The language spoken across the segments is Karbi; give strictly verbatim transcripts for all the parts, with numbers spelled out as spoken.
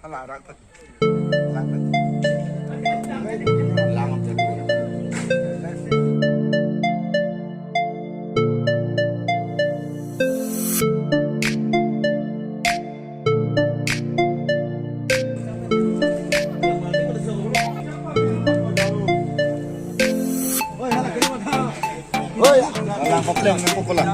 Lang kopleng, lang kopleng.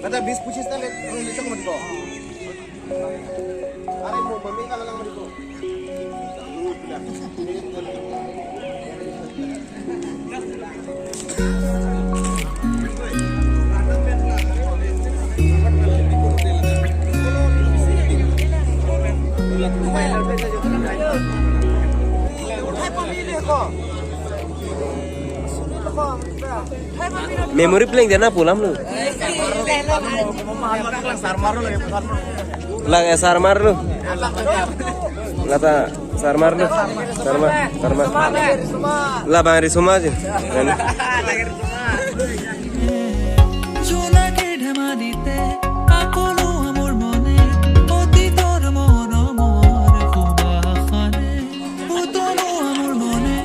Kata bis puchis ta le, le chok mati ko. Are mo mami ka lang mati ko. Memory pleng dena pulam lo. Lang eh sarmar lo. Lata sarmar lo. Sarmar, sarmar. La bang risoma je. জোনাকে ঢেমা দিতে আকনো আমার মনে, অতীতর মন আমার খোবা আহানে, উতনো আমার মনে।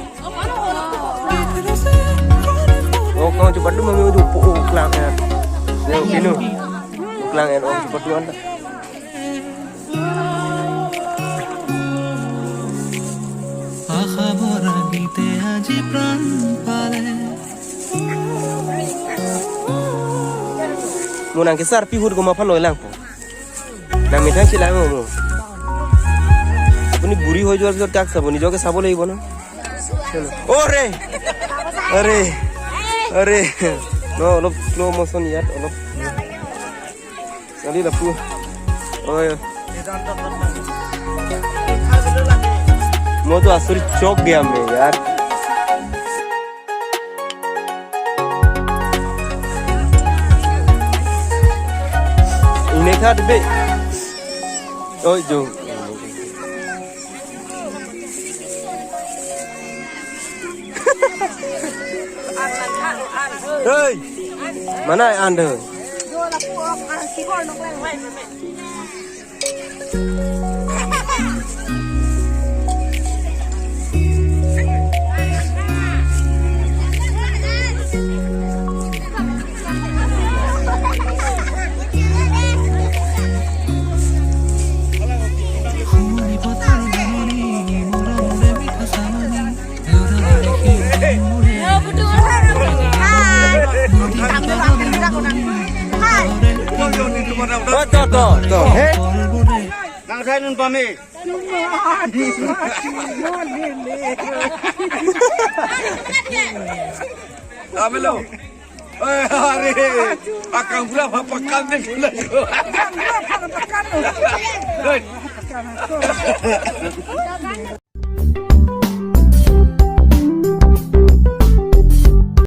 Oh, kau cepat tu mami udah po uklang ya. Ya, inu. Uklang ya, oh, cepat tu anda. আশা ভরা গীতে আজি প্ৰাণ পালে। Mo nang kesar pihut ko maphan loi lang po. Nang methang si lang mo. আপুনি বুঢ়ী হৈ যোৱাৰ পিছত কাক চাব? নিজকে চাব লাগিব ন? অ ৰে! আৰে! আৰে! ন, অলপ শ্ল' ম'চন ইয়াত, অলপ। চালি লাপু। অ, মই তো আচৰিত চক দিয়া মে ইয়াৰ। ইনে খা দিবে। ঐ, যো। Hey! Mana anda? To, to, to, to. He? Nang saya nun pami. Amelo. Eh, hari. Akang pura papakan din. Akang pura papakan. Hei.